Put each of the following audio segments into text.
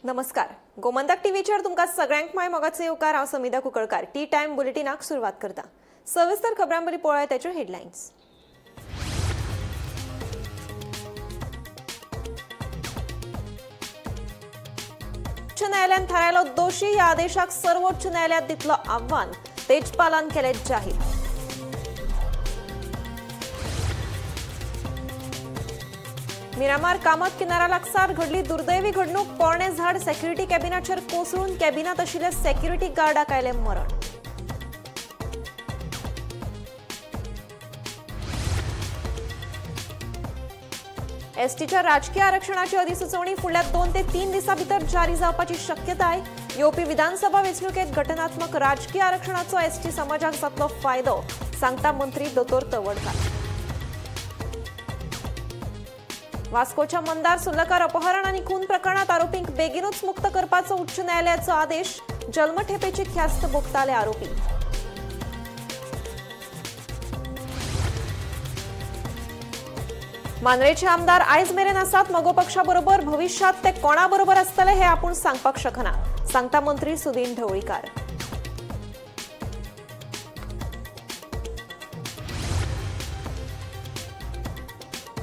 नमस्कार, गोमंतक टीव्हीचेर तुमकां सगळ्यांक माय मोगाचो येवकार. हांव समिधा कुंकळकार. टी टायम बुलेटिनाक सुरवात करता. सविस्तर खबरां बरी पळोवया त्याच्यो हेडलायन्स. उच्च न्यायालयान थारायलो दोशी. ह्या आदेशाक सर्वोच्च न्यायालयात दितलो आव्हान, तेजपालान केलें जाहीर. मिरामार कामत किनारा लागसार घडली दुर्दैवी घडणूक. पोरणें झाड सेक्युरिटी कॅबिनाचेर कोसळून कॅबिनात आशिल्ल्या सेक्युरिटी गार्डाक आयलें मरण. एसटीच्या राजकीय आरक्षणाची अधिसुचोवणी फुडल्या 2 ते 3 दिसां भितर जारी जावपाची शक्यताय. येवपी विधानसभा वेंचणुकेत घटनात्मक राजकीय आरक्षणाचो एसटी समाजाक जातलो फायदो, सांगता मंत्री दोतोर तवडकार. वास्कोच्या मंदार सुर्लकार अपहरण आनी खून प्रकरणात आरोपींक बेगीनूच मुक्त करपाचो उच्च न्यायालयाचो आदेश. जन्मठेपेची ख्यास्त भोगताले आरोपी. मांद्रेचे आमदार आयज मेरेन आसात मगो पक्षाबरोबर, भविष्यात ते कोणाबरोबर आसतले हे आपूण सांगपाक शकना, सांगता मंत्री सुदीन ढवळीकार.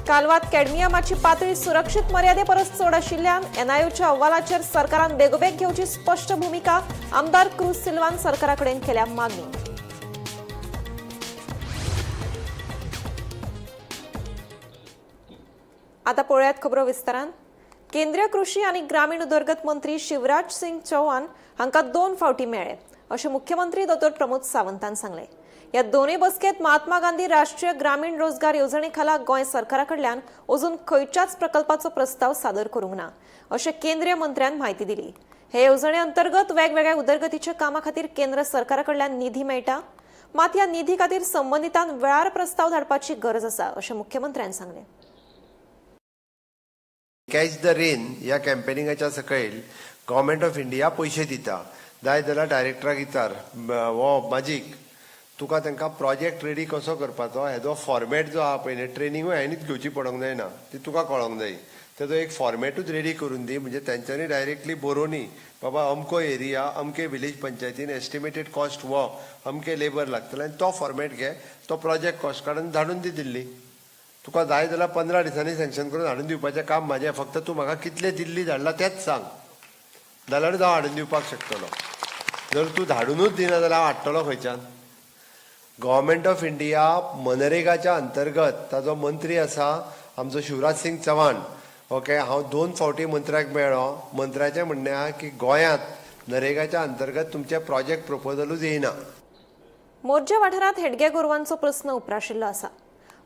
कालवात कॅडमियमाची पातळी सुरक्षित मर्यादे परस चड आशिल्ल्यान एनआयओच्या अहवालाचेर सरकारान बेगोबेग घेवची स्पश्ट भुमिका. आमदार क्रूज सिल्वान सरकारा कडेन केल्या मागणी. आता पळोवयात खबरो विस्तारान. केंद्रीय कृषी आनी ग्रामीण उदरगत मंत्री शिवराज सिंग चौहान हांकां 2 फावटी मेळ्ळे अशें मुख्यमंत्री दोतोर प्रमोद सावंतान सांगलें. ह्या दोनूय बसकेंत महात्मा गांधी राष्ट्रीय ग्रामीण रोजगार येवजणे खाला गोंय सरकारा कडल्यान अजून खंयच्याच प्रकल्पाचो प्रस्ताव सादर करूंक ना अशें केंद्रीय मंत्र्यान म्हायती दिली. हे येवजणे अंतर्गत वेगवेगळ्या उदरगतीच्या कामां खातीर केंद्र सरकारा कडल्यान निधी मेळटा, मात ह्या निधी खातीर संबंदितान वेळार प्रस्ताव धाडपाची गरज आसा अशें मुख्यमंत्र्यान सांगलें. कॅच the rain ह्या कॅम्पेनिंगाच्या सकयल गव्हर्मेंट ऑफ इंडिया पयशे दिता. जाय जाल्यार डायरेक्टराक विचार हो माजीक तुका तांकां प्रोजेक्ट रेडी कसो करपाचो हेजो फॉर्मेट जो आहा पळय न्ही, ट्रेनिंगूय हांवेंच घेवची पडोंक जायना, ती तुका कळोंक जाय. तेजो एक फॉर्मेटूच रेडी करून दी, म्हणजे तेंच्यांनी डायरेक्टली बरोवनी बाबा अमको एरिया, अमके विलेज पंचायतीन एस्टिमेटेड कॉस्ट हो, अमके लेबर लागतले, आनी तो फॉर्मेट घे, तो प्रोजेक्ट कॉस्ट काडून धाडून दी दिल्ली. तुका जाय जाल्यार 15 दिसांनी सँक्शन करून हाडून दिवपाचें काम म्हाजें. फक्त तूं म्हाका कितले दिल्ली धाडला तेंच सांग, जाल्यारूच हांव हाडून दिवपाक शकतलो. जर तूं धाडुनूच दिना जाल्यार हांव हाडटलो खंयच्यान? गव्हर्मेंट ऑफ इंडिया मनरेगाच्या अंतर्गत ताजो मंत्री आसा आमचो शिवराज सिंग चव्हाण. ओके, हांव 2 फावटी मंत्र्याक मेळ्ळो. मंत्र्याचें म्हणणें आहा की गोंयांत नरेगाच्या अंतर्गत तुमचें प्रोजेक्ट प्रपोजलूच येयना. मोरजे वाठारांत हेडग्या गोरवांचो प्रस्न उप्राशिल्लो आसा.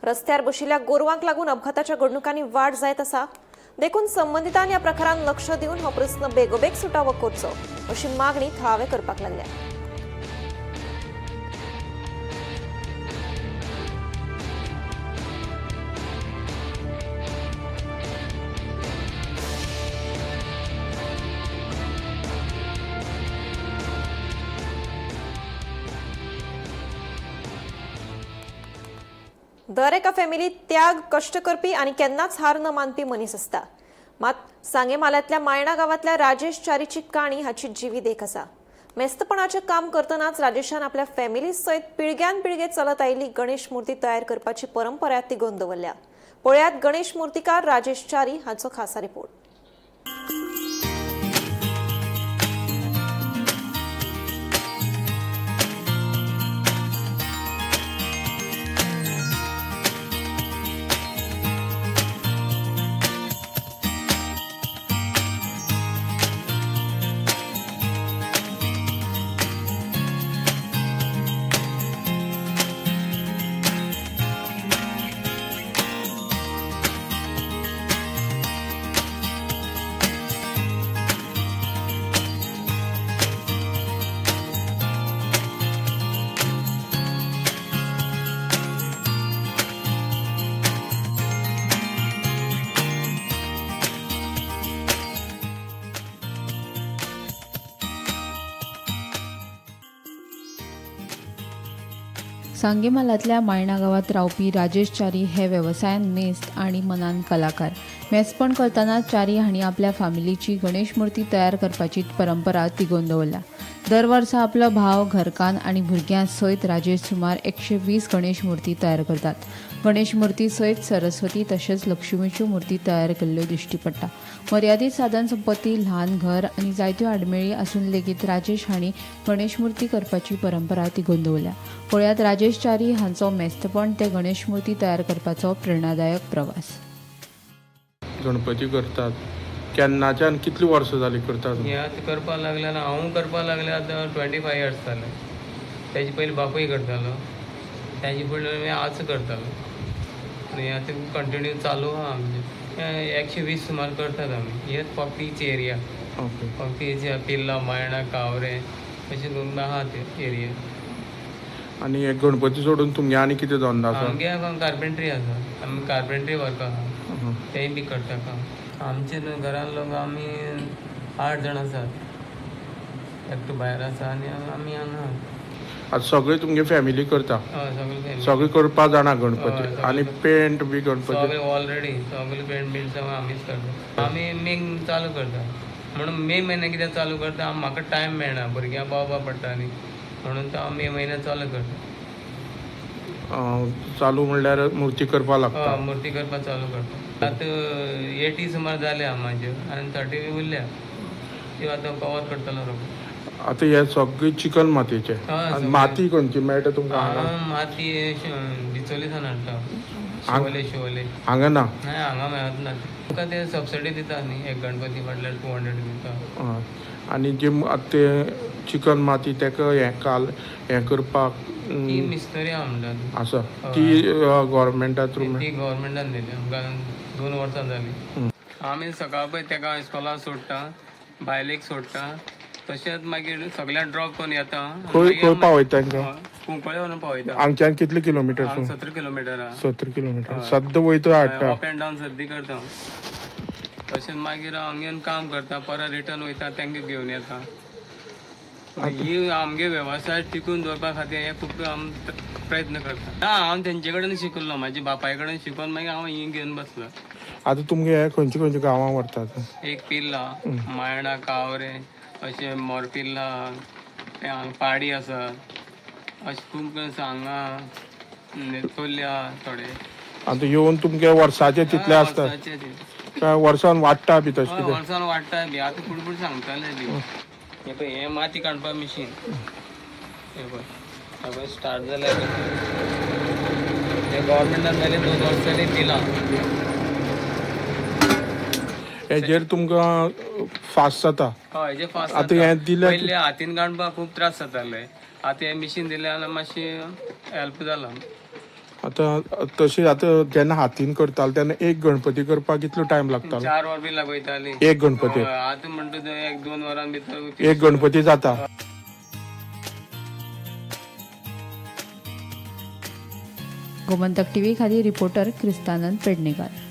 रस्त्यार बशिल्ल्या गोरवांक लागून अपघाताच्या घडणुकांनी वाड जायत आसा. देखून संबंदितांनी ह्या प्रकारान लक्ष दिवन हो प्रस्न बेगोबेग सुटावो करचो अशी मागणी थळावे करपाक लागल्या. दर एका फॅमिलीत त्याग, कश्ट करपी आनी केन्नाच हार न मानपी मनीस आसता. मात सांगे म्हालांतल्या मायणा गांवांतल्या राजेश च्यारीची काणी हाची जिवी देख आसा. मेस्तपणाचें काम करतनाच राजेशान आपल्या फॅमिली सयत पिळग्यान पिळगे चलत आयिल्ली गणेश मूर्ती तयार करपाची परंपरा तिगोवन दवरल्या. पळयात गणेश मूर्तिकार राजेश च्यारी हाचो खासा रिपोर्ट. सांगे म्हालांतल्या मायणा गांवांत रावपी राजेश च्यारी हे वेवसायान मेस्त आनी मनान कलाकार. मेस्तपण करतना च्यारी हांणी आपल्या फामिलीची गणेश मुर्ती तयार करपाची परंपरा तिगोवन दवरल्या. दर वर्सा आपलो भाव, घरकान्न आनी भुरग्यां सयत राजेश सुमार 120 गणेश मुर्ती तयार करतात. गणेश मुर्ती सयत सरस्वती तशेंच लक्ष्मीच्यो मुर्ती तयार केल्ल्यो दिश्टी पडटा. मर्यादीत साधन संपत्ती, ल्हान घर आनी जायत्यो आडमेळी आसून लेगीत राजेश हांणी गणेश मुर्ती करपाची परंपरा तिगोवन दवरल्या. पळयात राजेश च्यारी हांचो मेस्तपण ते गणेश मुर्ती तयार करपाचो प्रेरणादायक प्रवास. गणपती करतात केन्नाच्यान, कितलीं वर्सां जालीं करतात? हे आतां करपाक लागल्यार, हांव करपाक लागले आतां 25 इयर्स जाले. तेजे पयलीं बापूय करतालो, तेजे पयलीं आज करतालो आनी आतां कंटिन्यू चालू आहा आमचें. 120 सुमार करतात आमी. हे फक्त हीच एरिया. फक्त हीच, पिल्ला, मायणा, कावरे अशें करून आहा ते एरिया. आनी हे गणपती सोडून तुमगे आनी कितें धंदो आसा? आमगे कार्पेंट्री आसा, आमी कार्पेंट्री वर्क आहा, तेंय बी करता काम. आमचे न्हू घरान लोक आमी 8 जाण आसात. एकटो भायर आसा आनी आमी हांगा. आतां सगळे तुमगे फॅमिली करता? हय, सगळे family. सगळे करपा जाणा गणपती? हय, सगळे. आनी पेंट बी गणपती? सगळे ऑलरेडी, सगळे पेंट बीट सगळें आमीच करता. आमी मेक चालू करता म्हणून, मे म्हयन्याक कित्याक चालू करता, म्हाका टायम मेळना, भुरग्यांक पावपा पडटा न्ही, म्हणून तो हांव मे म्हयन्याक चालू करता. चालू म्हणल्यार मुर्ती करपा लागता? हय, मुर्ती करपाक चालू करता. आतां 80 सुमार जाल्या म्हाज्यो आनी 30 उरल्या, त्यो आतां कवर करतलो रोखडो. आतां हे सगळे चिकन मातयेचे? हय, आनी सगळे. माती खंयची मेळटा तुमकां हांगा? हांव माती डिचोली सावन हाडटा, शिवोले शिवोले. हांगा ना? नाही, हांगा मेळत ना. तुमकां ते सबसिडी दिता न्ही, एक गणपती फाटल्यान 200 दिता. हय. आनी जे आतां ते चिकन माती तेका हें काल हें करपाक ती मिस्तरी आहा म्हणटा. आसा ती गोवोरमेंटा थ्रू? ती गव्हर्मेंटान दिली आमकां, 2 वर्सां जाली. आमी सकाळ पळय तेका इस्कॉलाक सोडटा, बायलेक सोडटा, तशेंच मागीर सगळ्यांक ड्रॉप करून येता. खंय खंय पावयता तांकां? कुंकळे व्हरून पावयता. हांगच्यान कितले किलोमिटर? हांगा 17 किलोमिटर आहा. 70 किलोमिटर. सद्दां वयता हाडटा? अप एंड डावन सद्दी करता. तशेंच मागीर हांगा येवन काम करता, परत रिटर्न वयता, तांकां घेवन येता. ही आमगे वेवसाय टिकून दवरपा खातीर हे खूब आम प्रयत्न करता. ना, हांव तेंचे कडेन शिकलो, म्हाज्या बापाय कडेन शिकून मागीर हांव ही घेवन बसलो. आतां तुमगे हे खंयचे खंयचे गांवांक व्हरतात? एक पिल्ला, मायणा, कावरे, अशें मोरपिल्ला, ते हांगा पाडी आसा, अशें खूब आसा हांगा, चोरल्या थोडे. आतां येवन तुमगे वर्साचे तितले आसता? वर्साचे ते. काय वर्सान वाडटा बी तशें हय, कितें? वर्सान वाडटा बी. आतां फुडें फुडें सांगताले बी. हे पळय, हें माती काडपा मिशीन. हे पळय, हे पळय स्टार्ट जालें. हे गव्हर्मेंटान जालें, 2 वर्सां जालीं दिलां. हेजेर तुमकां फास्ट जाता? हय, हेजे फास्ट. आतां हें दिलें. पयलीं हातीन काडपाक खूब त्रास जाताले, आतां हें मिशीन दिलें जाल्यार मातशें हेल्प जाला. आतां तशें आतां जेन्ना हातीन करताले तेन्ना एक गणपती करपाक कितलो टायम लागतालो? 4 वर बी लागयताली. एक गणपती? हय, आतां म्हणटा ते 1-2 वरां भितर एक गणपती जाता. गोमंतक टीव्ही खातीर रिपोर्टर क्रिस्तानंद पेडणेकार.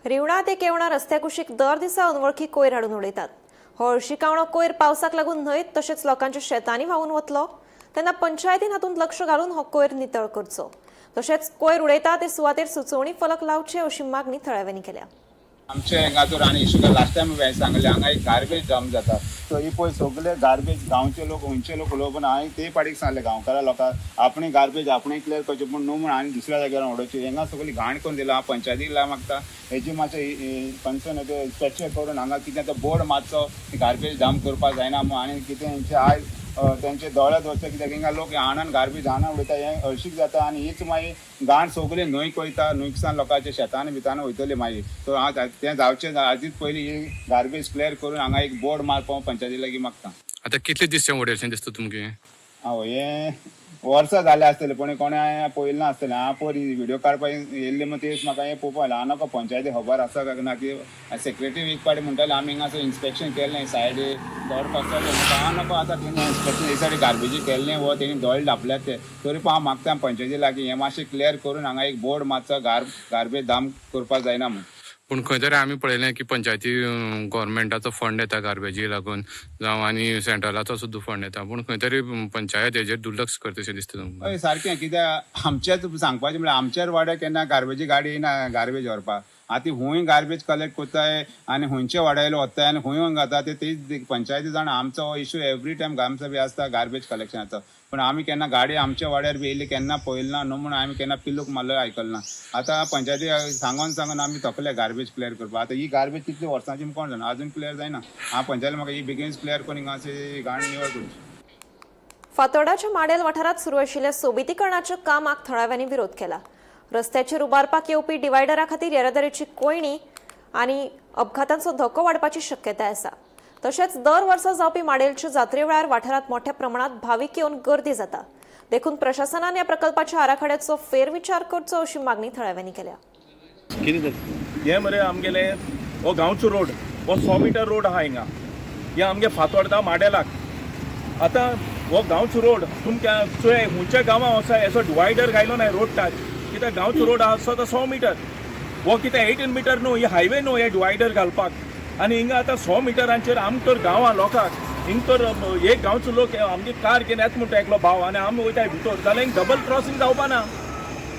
रिवणा ते केवणा रस्त्याकुशीक दर दिसा अनवळखी कोयर हाडून उडयतात. हो हळशिकावणो कोयर पावसाक लागून न्हंयत तशेंच लोकांच्या शेतांनी व्हांवून वतलो, तेन्ना पंचायतीन हातूंत लक्ष घालून हो कोयर नितळ करचो, तशेंच कोयर उडयता ते सुवातेर सुचोवणी फलक लावचे अशी मागणी थळाव्यांनी केल्या. आमचे हांगा तर आनी इशू लास्ट टायम हांवें सांगलें, हांगा एक गार्बेज डंप जाता. सो ही पळय सगळे गार्बेज गांवचे लोक, खंयचे लोक उलोवप ना. हांवें ते पाडीक सांगलें गांवकारा लोकांक, आपणे गार्बेज आपणे क्लियर करचें, पूण न्हू म्हूण आनी दुसऱ्या जाग्यार उडोवची. हांगा सगळी घाण करून दिला. हांव पंचायतीक मागता हेजी मातशें कन्सर्न इन्स्पेक्शन करून हांगा कितें तो बोर्ड मारचो, गार्बेज डंप करपाक जायना म्हूण. आनी कितें हेंचे आयज तेंचे दोळे दवरचे, कित्याक हिंगा लोक हाणून गार्बेज हाणून उडयता, हें हळशीक जाता. आनी हीच मागीर घाण सगळी न्हंयक वयता, न्हंयक लोकांच्या शेतान भितान वयतली मागीर. सो हांव तें जावचें आदींच पयलीं ही गार्बेज क्लियर करून हांगा एक बोर्ड मारपाक पंचायती लागीं मागता. आतां कितले दीस ते उडयलें दिसता तुमगे? हय, हें वर्सां जालें आसतलें, पूण कोणें पळयलें ना आसतलें. हांव पयर व्हिडियो काडपाक येयल्ले म्हण तेच म्हाका हें पळोवपाक आयलें. हांव नाका पंचायती खबर आसा काय ना की सेक्रेटरी एक पाटी म्हणटाले आमी हिंगासर इन्स्पेक्शन केलें, सायड दोड कसो. हांव नको आतां तेणी इन्स्पेक्शन हे सायडी गार्बेजी केल्लें वो तेणी दोळे धांपल्यात ते. तरी पण हांव मागता पंचायती लागीं हें मातशें क्लियर करून हांगा एक बोर्ड मारचो, गार्बेज डंप करपाक जायना म्हूण. पूण खंय तरी आमी पळयलें की पंचायती गव्हर्मेंटाचो फंड येता गार्बेजी लागून जावं आनी सेंट्रलाचो सुद्दां फंड येता, पूण खंय तरी पंचायत हेजेर दुर्लक्ष करता अशें दिसता तुमकां? हय सारकें, कित्याक आमचेच सांगपाचें म्हळ्यार आमच्याच वाड्यार केन्ना गार्बेजी गाडी येना गार्बेज व्हरपाक. आतां हुंय गार्बेज कलेक्ट करताय आनी हुंयचे वाड्यार वताय आनी हुंय घाता ते तीच पंचायती जाणा. आमचो हो इशू एवरी टायम ग्रामसभा आसता गार्बेज कलेक्शनाचो, पूण आमी केन्ना गाडी आमच्या वाड्यार बी येयल्ली केन्ना पळयली ना न्हू, म्हूण आमी केन्ना पिलूक मारलो आयकल ना. आतां पंचायती सांगोन सांगोन आमी थकले गार्बेज क्लियर करपाक. आतां ही गार्बेज कितली वर्सांची कोण जाणा, अजून क्लियर जायना. हांव पंचायती म्हाका ही बेगीनच क्लियर करून हिंगा घाण निवळ करची. फातोर्डाच्या माडेल वाठारांत सुरू आशिल्ल्या सोबितीकरणाच्या कामाक थळाव्यांनी विरोध केला. रस्त्याचेर उबारपाक येवपी डिवायडरा खातीर येरादारीची कोयणी आनी अपघातांचो धोको वाडपाची शक्यताय आसा. तशेंच दर वर्सा जावपी माडेलच्या जात्रे वेळार वाठारांत मोठ्या प्रमाणात भावीक येवन गर्दी जाता, देखून प्रशासनान ह्या प्रकल्पाच्या आराखड्याचो फेरविचार करचो अशी मागणी थळाव्यांनी केल्या. हे मरे आमगेले हो गांवचो रोड, हो 100 मिटर रोड आहा हिंगा, हे आमगे फातोर्डा माडेलाक. आतां हो गांवचो रोड तुमकां चोय खंयच्या गांवां वचा हेचो डिवायडर घायलो ना रोड टाच, कित्याक गांवचो रोड आहा तो 100 मिटर, हो कितें 18 मिटर न्हू, ही हायवे न्हू हे डिवायडर घालपाक. आनी हिंगा आतां 100 मिटरांचेर आमकां तर गांवां लोकांक हिंग तर एक गांवचो लोक आमगे कार घेवन येता म्हणटा एकलो भाव आनी आमी वयताय भितर, जाल्यार हिंग डबल क्रॉसींग जावपा ना.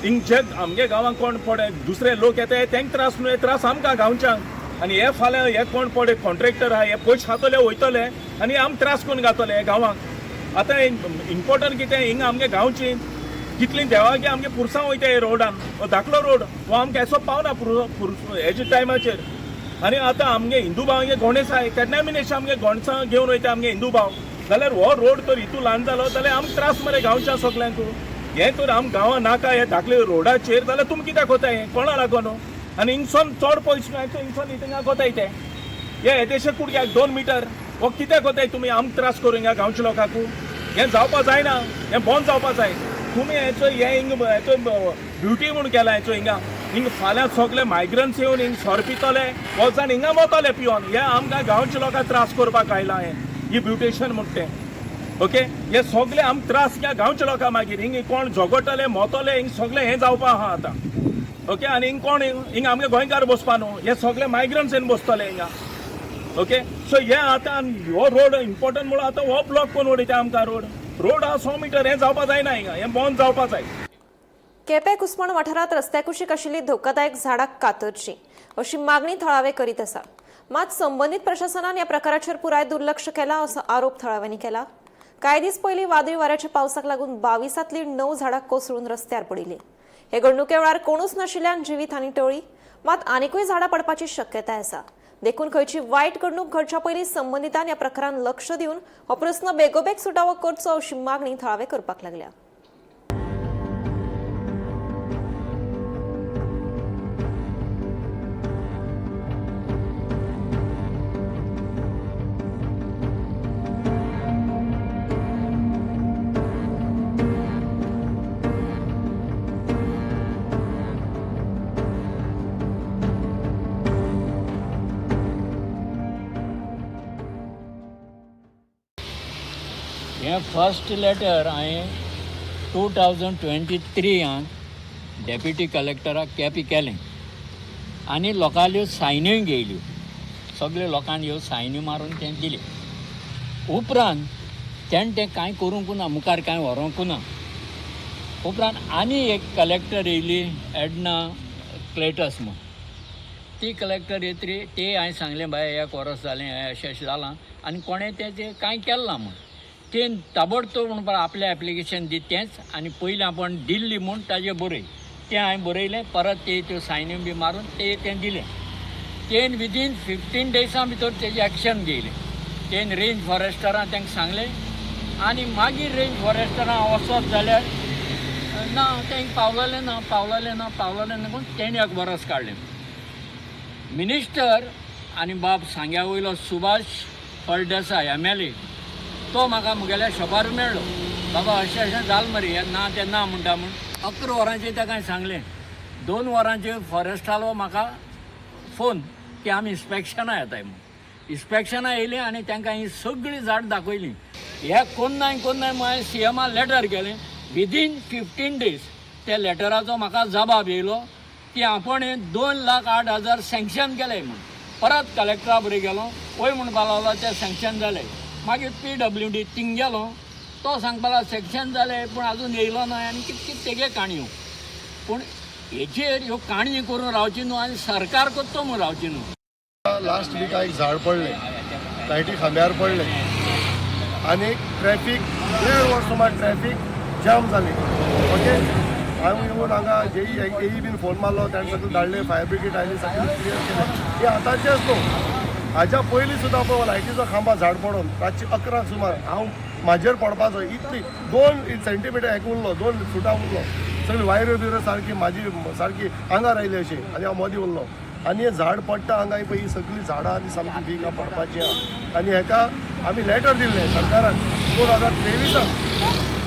हिंग जे आमगे गांवांक कोण पडे दुसरे लोक येता तेंक त्रास न्हू, हे त्रास आमकां गांवच्यांक. आनी हे फाल्यां हे कोण पडे कॉन्ट्रेक्टर आहा हे पयशे खातले वयतले आनी आम त्रास करून घातले हे गांवांक. आतां इम्पोर्टंट कितें हिंगा आमगे गांवची कितलीं देवागे आमगे पुरसां वयता हे रोडान, हो धाकलो रोड हो आमकां येसो पावना हेजे टायमाचेर. आनी आतां आमगे हिंदू भाव आमगे गोणेस आहाय तेन्ना बी अशें आमगे गोणसां घेवन वयता आमगे हिंदू भाव, जाल्यार हो रोड तर हितू ल्हान जालो जाल्यार आमकां त्रास मरे गांवच्या सगल्यांक. हें तर आम गांवां नाका हे धाकले रोडाचेर, जाल्यार तुमी कित्याक कोताय हें कोणा लागून? आनी हिंगसोन चड पयस न्हय हिंगसोन हिंगा कोताय ते हे येदेशे कुडक्याक 2 मिटर हो कित्याक कोताय तुमी आमकां त्रास करूं हिंगा गांवच्या लोकांक? हें जावपा जायना, हें बंद जावपा जाय. तुमी हेचो हे हिंग हेचो ब्युटी म्हूण केला हेचो हिंगा, हिंग फाल्यां सगळे मायग्रंट्स येवन हिंग सोरो पितले वचून हिंगा वतले पिवन, हे आमकां गांवच्या लोकांक त्रास करपाक आयला हें ही ब्युटिशन म्हणटा तें. ओके, हे सगळे आमकां त्रास ह्या गांवच्या लोकांक, मागीर हिंग कोण झगडटले मोतले हिंग सगळे हें जावपा आहा आतां. ओके, आनी हिंग कोण हिंग आमगे गोंयकार बसपा न्हू, हे सगळे मायग्रंट्स येवन बसतले हिंगा. ओके, सो हे आतां हो रोड इम्पोर्टंट म्हणून आतां हो ब्लॉक करून उडयता आमकां रोड. रोड आहा 100 मिटर, हें जावपा जायना हिंगा, हें बंद जावपा जाय. केपें कुसमण वाठारांत रस्त्या कुशीक आशिल्ली धोकादायक झाडां कातरची अशी मागणी थळावे करीत आसा. मात संबंदीत प्रशासनान ह्या प्रकाराचेर पुराय दुर्लक्ष केला असो आरोप थळाव्यांनी केला. कांय दीस पयलीं वादळी वाऱ्याच्या पावसाक लागून 22 9 झाडां कोसळून रस्त्यार पडिल्ली. हे घडणुके वेळार कोणूच नाशिल्ल्यान जिवीत हानी टळ्ळी, मात आनिकूय झाडां पडपाची शक्यताय आसा. देखून खंयची वायट घडणूक घडच्या पयलीं संबंदितान ह्या प्रकारान लक्ष दिवन हो प्रस्न बेगोबेग सुटावो करचो अशी मागणी थळावे करपाक लागल्या. हें फर्स्ट लेटर हांवें 2023 डेप्युटी कलेक्टराक केपें केलें आनी लोकांल्यो सायन्यूय घेयल्यो, सगळे लोकांनी ह्यो सायन्यो मारून तें दिल्यो. उपरांत तेणें तें कांय करूंक ना, मुखार कांय व्हरूंक ना. उपरांत आनी एक कलेक्टर येयली एडना क्लेटस म्हूण, ती कलेक्टर येतरी ते हांवें सांगलें बाय एक वरस जालें हें अशें अशें जालां आनी कोणें तें कांय केलें ना म्हूण. तें ताबडतोब म्हणपाक आपलें एप्लिकेशन दी तेंच आनी पयलीं आपूण दिल्ली म्हूण ताजें बरय, तें हांवें बरयलें. परत ते त्यो सायन्यो बी मारून ते तें दिलें. तेन विदीन 15 डेजां भितर तेजें एक्शन घेयलें. तेन रेंज फॉरेस्टरां तांकां सांगलें आनी मागीर रेंज फॉरेस्टरां वचत जाल्यार ना तांकां पावलेलें ना पावलेलें ना पावलेलें ना म्हूण तेणें एक वरस काडलें. मिनिस्टर आनी बाब सांग्या वयलो सुभाष फळदेसाय MLA तो म्हाका म्हगेल्या शॉपार मेळ्ळो. बाबा अशें अशें जालें मरे, हें ना तें ना म्हणटा म्हूण 11 वरांचेर ताका हांवें सांगलें. 2 वरांचेर फॉरेस्टालो म्हाका फोन की आमी इन्स्पेक्शनां येताय म्हूण. इन्स्पेक्शनां येयलीं आनी तांकां ही सगळीं झाड दाखयलीं. हे कोन्नाय कोन्नाय हांवें CMA letter केलें. विदीन 15 डेज त्या लेटराचो म्हाका जबाब येयलो. की आपण 2,08,000 सँक्शन केले म्हूण. परत कलेक्टरा बरें गेलो, वय म्हणपाक लागलो ते सँक्शन जाले. मागीर PWD थिंग गेलो, तो सांगपाक लागलो सँक्शन जाले पूण आजून येयलो ना आनी कित कित तेगे काणयो. पूण हेचेर ह्यो काणयो करून रावची न्हू आनी सरकार करतो म्हूण रावची न्हू. लास्ट विका एक झाड पडलें, लायटी खांब्यार पडलें आनी ट्रॅफीक 1.5 वर सुमार ट्रॅफीक जाम जाली. ओके, हांव येवन हांगा जेई एई बीन फोन मारलो, ताणें सगळें धाडलें, फायर ब्रिगेड आयली, सगळें क्लियर केलें. हें आतांचेंच न्हू, हाज्या पयलीं सुद्दां पळय लायटीचो खांबा झाड पडून रातचे 11 सुमार हांव म्हाजेर पडपाचो, इतली 2 सेंटीमिटर एक उरलो, 2 फुटां उरलो, सगळी वायऱ्यो बियऱ्यो सारकी म्हाजी सारकी आंगार आयली अशी आनी हांव मदीं उरलो. आनी हें झाड पडटा हांगा पळय, ही सगळीं झाडां आनी सामकी वीक पडपाची आहा. आनी हेका आमी लेटर दिल्लें सरकारान 2023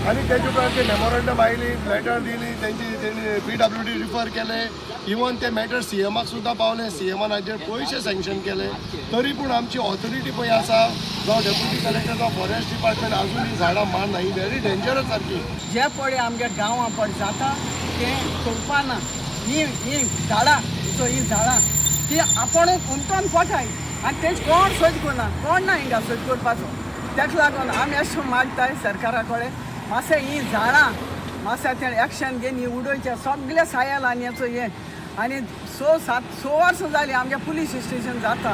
आनी तेजे उपरांत ते मेमोरंडम आयली, लेटर दिली तेंची, तेणी PWD refer केलें. इवन ते मॅटर CMाक सुद्दां पावले, CMान हाजेर पयशे सँक्शन केले. तरी पूण आमची ऑथॉरिटी पळय आसा, जावं डेप्युटी कलेक्टर जावं फॉरेस्ट डिपार्टमेंट, आजून ही झाडां मारना. ही व्हेरी डेंजरस सारकी. जे पळय आमच्या गांवां पळय जाता तें करपा ना. ही ही झाडां सो ही झाडां ती आपूण उमटोन पोटाय आनी तेंच कोण सोद करना, कोण ना हिंगा सोद करपाचो. तेका लागून आमी अशें मागताय सरकारा कडेन मातशें ही झाडां मातशें तें एक्शन घेवन ही उडोवचें सगळें सायल आनी हेचो हें. आनी 6-7 वर्सां जालीं आमगे पुलीस स्टेशन जाता,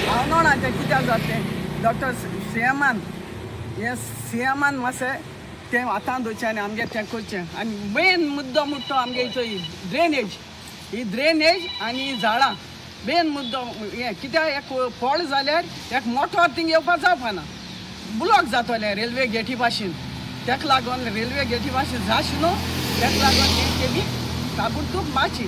हांव नोणा तें कित्याक जाता तें. डॉक्टर CMान हें CMान मातशें तें आतां दवरचें आनी आमगे तें करचें. आनी मेन मुद्दो म्हणटा तो आमगे हिचो ही ड्रेनेज, ही ड्रेनेज आनी ही झाडां मेन मुद्दो हें. कित्याक एक फळ जाल्यार एक मोटोर थिंग येवपा जावपाना, ब्लॉक जातलें रेल्वे गेटी भाशेन. तेका लागून रेल्वे गेटी भाशेन जाशी न्हू, तेका लागून हें तेमी ताबडतोब माची.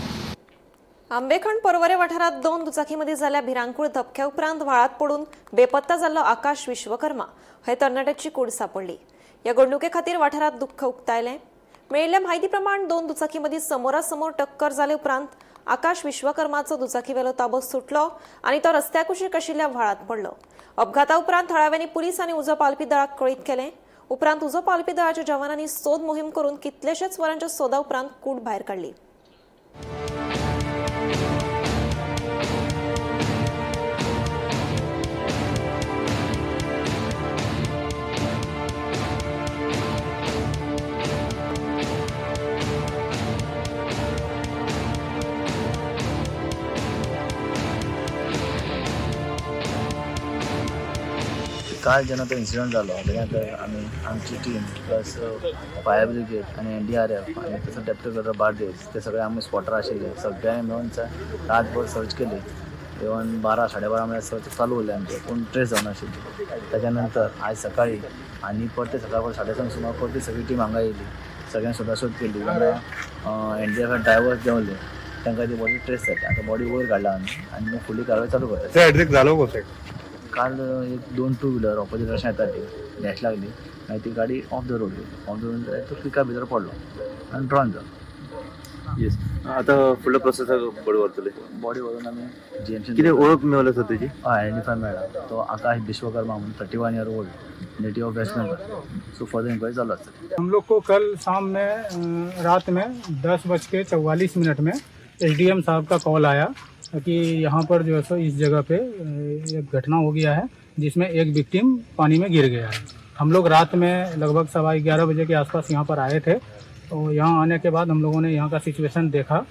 आंबेखंड पर्वरे वाठारात 2 दुचाकीमध्ये झाल्या भिरांकूळ धपक्या उपरांत व्हाळात पडून बेपत्ता जाल्लो आकाश विश्वकर्मा हे तरणाट्याची कूड सापडली. या घडणुके खातीर वाठारात दुख्ख उक्तायलें. मेळिल्ल्या म्हायती प्रमाण 2 दुचाकीमध्ये समोरासमोर टक्कर जाले उपरांत आकाश विश्वकर्माचो दुचाकीवेलो ताबो सुटलो आनी तो रस्त्या कुशीक आशिल्ल्या व्हाळात पडलो. अपघाता उपरांत थळाव्यांनी पुलीस आनी उजो पालपी दळाक कळीत केलें. उपरांत उजो पालपी दळाच्या जवानांनी सोद मोहीम करून कितलेशेच वरांच्या सोदा उपरांत कूड भायर काडली. काल जेन्ना तो इन्सिडंट जालो तेन्ना तर आमी आमची टीम प्लस फायर ब्रिगेड आनी NDRF आनी तसो डेप्युटी कलेक्टर बार्देस ते सगळे आमी स्पॉटार आशिल्ले. सगळ्यांनी मेळून रातभर सर्च केली. इवन 12 साडे 12 म्हळ्यार सर्च चालू उरलें आमचें, पूण ट्रेस जावनाशिल्ली. ताच्या नंतर आयज सकाळी आनी परते सकाळ 7:30 सुमार परती सगळी टीम हांगा येयली. सगळ्यांनी सोदासोद केली. तेन्ना NDRF drivers देंवले, तांकां ती बॉडी ट्रेस जाली. आतां बॉडी वयर काडला आमी आनी फुडली कारवाय चालू करता. जालो कसो काल एक 2 टू व्हिलर ऑपोजीट रशन येताली, डॅश लागली, मागीर ती गाडी ऑफ the road गेली. ऑफ the road तो पिका भितर पडलो आनी ड्रॉन जालो. येस, आतां फुडलो प्रोसेस बॉडी व्हरतले. बॉडी व्हरून आमी GMC. कितें वळख मेवल्या सर तेजी? हय, आयडेंटिफाय मेळ्ळा. तो आकाश विश्वकर्मा म्हणून, 31 year old, native of West Bengal. So further inquiry चालू आसतली. हम लोग को कल शाम में रात में 10:44 में SDM साहब का कॉल आया कि यहाँ पर जो है सो इस जगह पे एक घटना हो गया है जिसमें एक विक्टिम पानी में गिर गया है। हम लोग रात में लगभग 11:15 बजे के आसपास यहाँ पर आए थे। तो यहाँ आने के बाद हम लोगों ने यहाँ का सिचुएशन देखा।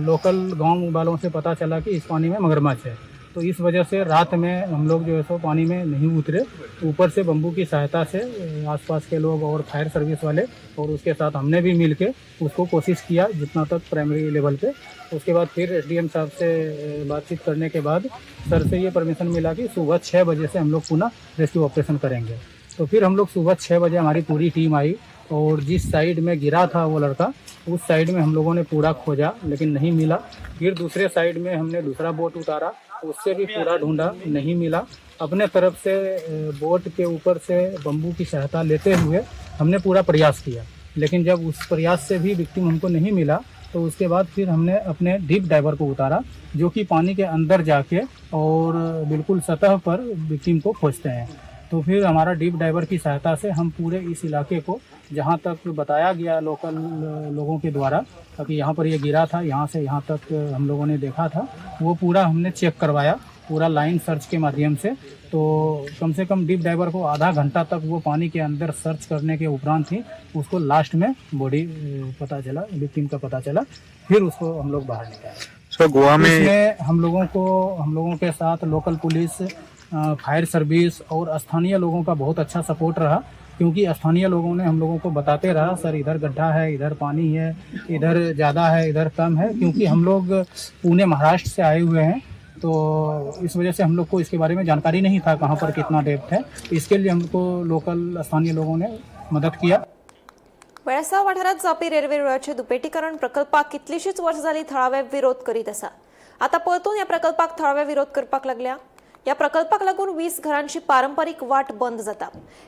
लोकल गांव वालों से पता चला कि इस पानी में मगरमच्छ है, तो इस वजह से रात में हम लोग जो है सो पानी में नहीं उतरे। ऊपर से बम्बू की सहायता से आसपास के लोग और फायर सर्विस वाले और उसके साथ हमने भी मिल के उसको कोशिश किया जितना तक प्राइमरी लेवल पे। उसके बाद फिर SDM साहब से बातचीत करने के बाद सर से ये परमिशन मिला कि सुबह 6 बजे से हम लोग पुनः रेस्क्यू ऑपरेशन करेंगे। तो फिर हम लोग सुबह 6 बजे हमारी पूरी टीम आई और जिस साइड में गिरा था वो लड़का उस साइड में हम लोगों ने पूरा खोजा लेकिन नहीं मिला। फिर दूसरे साइड में हमने दूसरा बोट उतारा, उससे भी पूरा ढूंढा, नहीं मिला। अपने तरफ से बोट के ऊपर से बम्बू की सहायता लेते हुए हमने पूरा प्रयास किया, लेकिन जब उस प्रयास से भी विक्टिम हमको नहीं मिला तो उसके बाद फिर हमने अपने डीप डाइवर को उतारा जो कि पानी के अंदर जाके और बिल्कुल सतह पर विक्टिम को खोजते हैं। तो फिर हमारा डीप डाइवर की सहायता से हम पूरे इस इलाके को, जहाँ तक बताया गया लोकल लोगों के द्वारा कि यहाँ पर ये गिरा था, यहाँ से यहाँ तक हम लोगों ने देखा था, वो पूरा हमने चेक करवाया पूरा लाइन सर्च के माध्यम से। तो कम से कम डीप डाइवर को आधा घंटा तक वो पानी के अंदर सर्च करने के उपरांत ही उसको लास्ट में बॉडी पता चला, विक्टिम का पता चला, फिर उसको हम लोग बाहर निकाले। सर, गोवा में इसमें हम लोगों के साथ लोकल पुलिस, फायर सर्विस और स्थानीय लोगों का बहुत अच्छा सपोर्ट रहा, क्योंकि स्थानीय लोगों ने हम लोगों को बताते रहा, सर इधर गड्ढा है, इधर पानी है, इधर ज़्यादा है, इधर कम है। क्योंकि हम लोग पुणे महाराष्ट्र से आए हुए हैं, तो इस वजह से हम लोग को इसके बारे में जानकारी नहीं था कहाँ पर कितना डेप्थ है। इसके लिए हमको लोकल स्थानीय लोगों ने मदद किया। वेळसाव वाठारांत जावपी रेल्वे रुळाचे दुपेटीकरण प्रकल्पाक कितलीशीच वर्सां जाली थळावे विरोध करीत आसा। आतां परतून ह्या प्रकल्पाक थळावे विरोध करपाक लागल्या। ह्या प्रकल्पाक लागून 20 घरांची पारंपरीक वाट बंद जाता।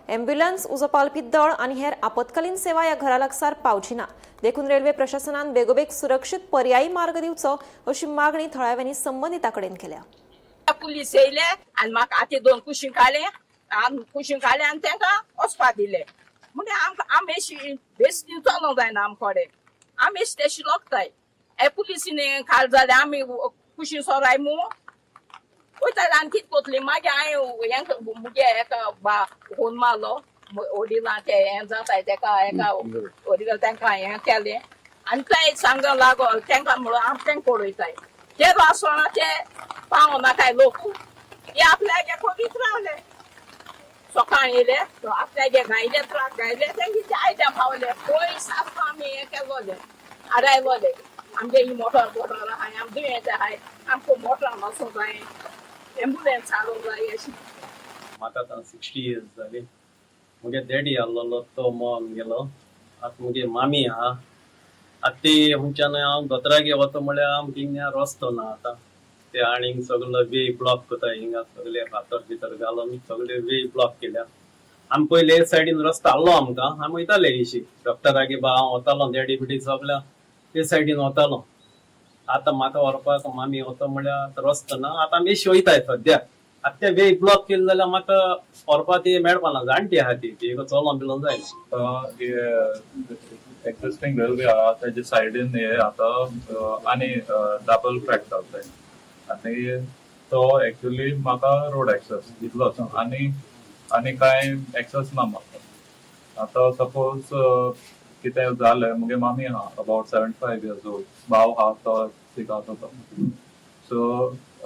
एम्ब्युलन्स, उजो पालपी दळ आनी हेर आपत्कालीन सेवा ह्या घरा लागसार पावची ना, देखून रेल्वे प्रशासनान बेगोबेग सुरक्षीत पर्यायी मार्ग दिवचो अशी मागणी थळाव्यांनी संबंधिता कडेन केल्या। पुलीस येयले आनी म्हाका आतां दोन कुशीन काडले, कुशीन काडले आनी तांकां वचपा दिले। म्हणजे आमकां आमी बेश्टी चलोवंक जायना आमकडे, आमी तेशी लोकताय। हे पुलिसीन खाल जाल्यार आमी कुशीन सोराय मू वयताले आनी कितें कोतली। मागीर हांवें हें मुगे एका फोन मारलो, वडिलां ते हें जाताय तेका एका वडील तांकां हें केलें आनी ते सांग लागो तांकां म्हणून आम तांकां पळयताय ते आसतना ते पावना काय लोक हे आपल्यागे करीत रावले। सकाळीं येयले आपल्यागे गायले ट्रक गायले तेंगे आयद्या पावले पयस आसता आमी हें केलोले आडायलोले। आमगे ही मोटर बोटर आहाय, आम दुयेंत आहाय, आमकां मोटरान वचूंक जाय, एम्बुलन्स हाडूंक जाय अशी। म्हाका आतां 60 इयर्स जाली। मुगे डॅडी आहलोलो तो मोन गेलो। आतां मुगे मामी आहा। आतां ती हुंच्यान हांव दोतोरागे वता म्हळ्यार आमकां हिंगा रस्तो ना आतां। ते आनीक सगलो वे ब्लॉक करता, हिंगा सगळे फातर भितर घालून सगळे वे ब्लॉक केल्या। आमी पयले एक सायडीन रस्तो आहलो आमकां, आमी वयताले एशी डॉक्टरागे बा हांव वतालो, डॅडी बिडी सगल्या ते सायडीन वतालो। आतां म्हाका व्हरपाक मामी वता म्हळ्यार आतां रस्तो ना, आतां आमी एशी वयताय सद्या। आतां ते वे ब्लॉक केले जाल्यार म्हाका व्हरपा ती मेळपा ना, जाणटी आहा ती, ती चलोन बिलोन जायना। एक्झिस्टींग रेल्वे आहा तेजे सायडीन हे आतां आनी डबल ट्रॅक चलताय आनी तो एक्चुअली म्हाका रोड एक्सेस इतलोच आनी आनी कांय एक्सेस ना म्हाका। आतां सपोज कितें जालें, मुगे मामी आहा अबावट 75 इयर्स ओल्ड, भाव आहा तो सीक आसा तो, सो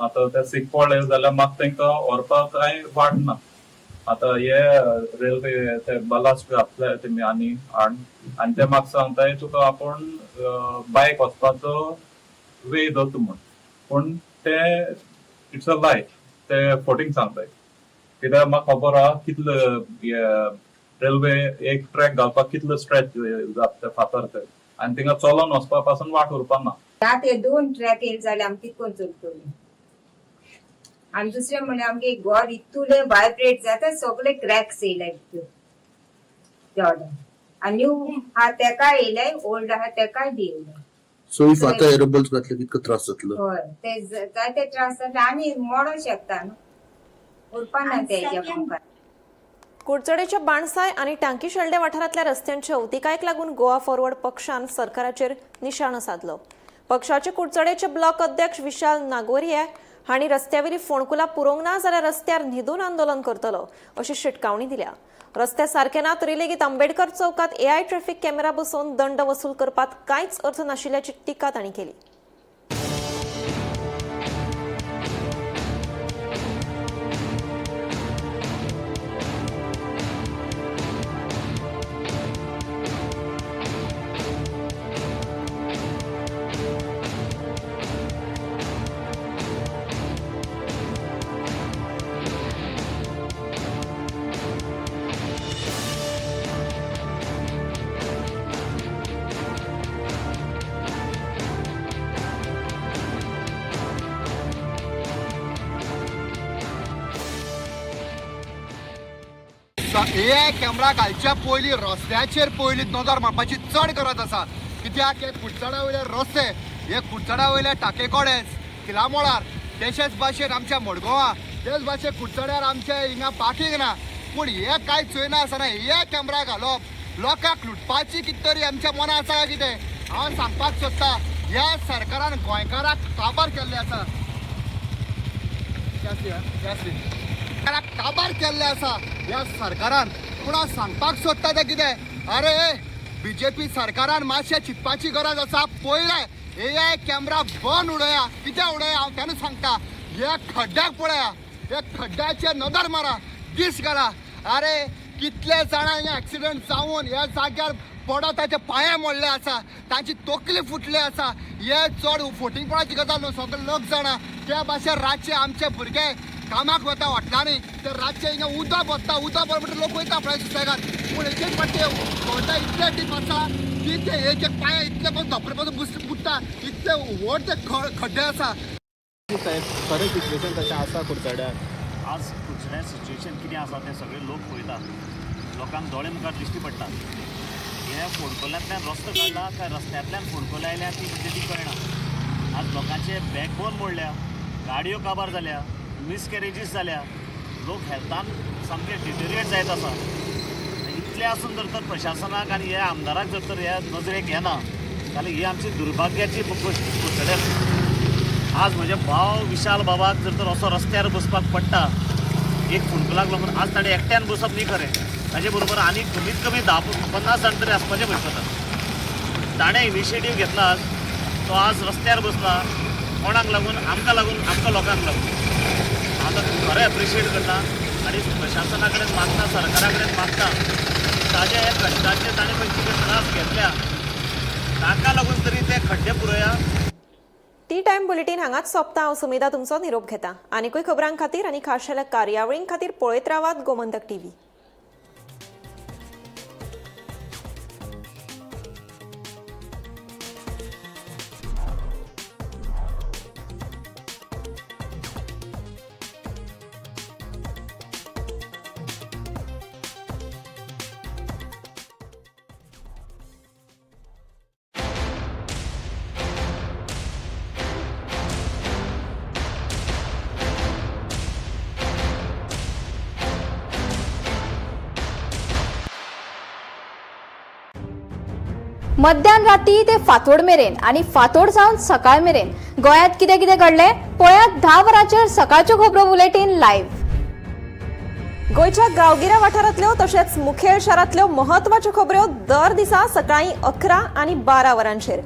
आतां ते सीक पडले जाल्यार म्हाका तांकां व्हरपाक कांय वाट ना। आतां हे रेल्वे ते बलास्ट घातले तेमी आनी हाड आनी ते म्हाका सांगताय तुका आपूण बायक वचपाचो वे दवरता म्हूण, पूण ते it's a लाय, ते फोटींग सांगताय। कित्याक म्हाका खबर आहा कितले रेल्वे एक ट्रॅक घालपाक कितलो स्ट्रेच जाता फातर ते, आनी थिंगा चलोन वचपा पासून वाट उरपा ना। आतां दोन ट्रॅक येयले जाल्यार आमी कितें करून चलतलीं? आनी दुसरें म्हणल्यार आमगे घर इतुलें वायब्रेट जाता, सगळे क्रॅक्स येयले भितर। आनी न्यू आहा तेकाय येयले, ओल्ड आहा तेकाय बी येयले। सो if आतां एरोबल्स घातले कितको त्रास जातलो? हय, ते जायते त्रास जाता आनी मोडोंक शकता न्हू, उरपा ना ते हेज्या मुखार। कुडचडेच्या बाणसाय आनी टांकी शेल्डे वाठारांतल्या रस्त्यांच्या अवतिकायेक लागून गोवा फॉरवर्ड पक्षान सरकाराचेर निशाणो सादलो। पक्षाचे कुडचडेचे ब्लॉक अध्यक्ष विशाल नागोरिया हांणी रस्त्यावेली फोंडकुलां पुरोवंक ना जाल्यार रस्त्यार न्हिदून आंदोलन करतलो अशी शिटकावणी दिल्या। रस्ते सारके ना तरी लेगीत आंबेडकर चौकात एआय ट्रॅफिक कॅमेरा बसोवन दंड वसूल करपात कांयच अर्थ नाशिल्ल्याची टिका तांणी केली। ए कॅमेरा घालच्या पयलीं रस्त्याचेर पयलीं नजर मारपाची चड गरज आसा, कित्याक हे कुडचडा वयले रस्ते, हे कुडचडा वयले टाके कॉडेज किलामोळार, तशेंच भाशेन आमच्या मडगांवां, तेच भाशेन कुडचड्यार आमच्या हिंगा पार्कींग ना। पूण हे कांय चोयना आसतना हे कॅमेरा घालप लोकांक लुटपाची कितें तरी आमच्या मनां आसा काय कितें? हांव सांगपाक सोदता ह्या सरकारान गोंयकाराक काबार केल्ले आसा, काबार केल्ले आसा ह्या सरकारान. पूण हांव सांगपाक सोदता तें कितें, अरे बीजेपी सरकारान मातशें चिंतपाची गरज आसा. पयलें एआय कॅमेरा बंद उडया, कितें उडया हांव तेन्ना सांगता. ह्या खड्ड्याक पळया, ह्या खड्ड्याचेर नदर मारा, दीस घाला. अरे कितले जाणां हिंगा एक्सिडंट जावन ह्या जाग्यार पडत ताचे पांये मोडले आसा, तांची तकली फुटली आसा. हे चड फोटिंगपणाची गजाल न्हू, सगळे लोक जाणा. त्या भाशेन रातचे आमचे भुरगे कामाक वता हॉटलांनी, ते रातचे हिंगा उदक वता, उदक भर म्हणटा लोक वयता आपल्या सुसेगाद. पूण एक एक फावटी खड्डे इतले डीप आसा की ते एक एक पांये इतले पासून धोपरे पासून बुडटा, इतले व्हड ते खड्डे आसा. साहेब, खरें सिच्युएशन तशें आसा कुडचड्यार? आज कुडचड्यार सिच्युएशन कितें आसा तें सगळे लोक पळयता, लोकांक दोळे मुखार दिश्टी पडटा. हे फोंडकुलांतल्यान रस्तो काडला काय रस्त्यांतल्यान फोंडकुलां आयल्या ती म्हणजे ती कळना. आज लोकांचे बॅकबोन मोडल्या, गाडयो काबार जाल्या, मिसकॅरेजीस जाल्या, लोक हेल्थान सामके डिटेरिएट जायत आसा. इतलें आसून जर तर प्रशासनाक आनी ह्या आमदाराक जर तर ह्या नजरेक येना जाल्यार ही आमची दुर्भाग्याची गोश्ट कुडचड्यार. आज म्हज्या भाव विशाल बाबाक जर तर असो रस्त्यार बसपाक पडटा एक फोंडकुलाक लागून, आज ताणें एकट्यान बसप न्ही खरें, ताजे बरोबर आनी कमीत कमी 10-50 जाण तरी आसपाचें पडटा. ताणें इनिशिएटीव घेतला, आज तो आज रस्त्यार बसला. कोणाक लागून? आमकां लागून, आमकां लोकांक लागून. आतां खरें एप्रिशिएट करता आनी प्रशासना कडेन मागता, सरकारा कडेन मागता, ताजे ह्या कश्टाचे ताणें पळय कितें त्रास घेतल्या ताका लागून तरी ते खड्डे पुरोया. टी टायम बुलेटीन हांगाच सोंपता. हांव सुमिधा तुमचो निरोप घेता. आनीकूय खबरां खातीर आनी खाशेल्या कार्यावळीं खातीर पळयत रावात गोमंतक टीव्ही. मध्यान राती ते फांतोड मेरेन आनी फांतोड जावन सकाळ मेरेन गोंयांत कितें कितें घडलें पळयात 10 वरांचेर सकाळच्यो खबरो बुलेटीन लायव्ह. गोंयच्या गांवगिऱ्या वाठारांतल्यो तशेंच मुखेल शारांतल्यो म्हत्वाच्यो खबऱ्यो दर दिसा सकाळीं 11 आनी 12 वरांचेर.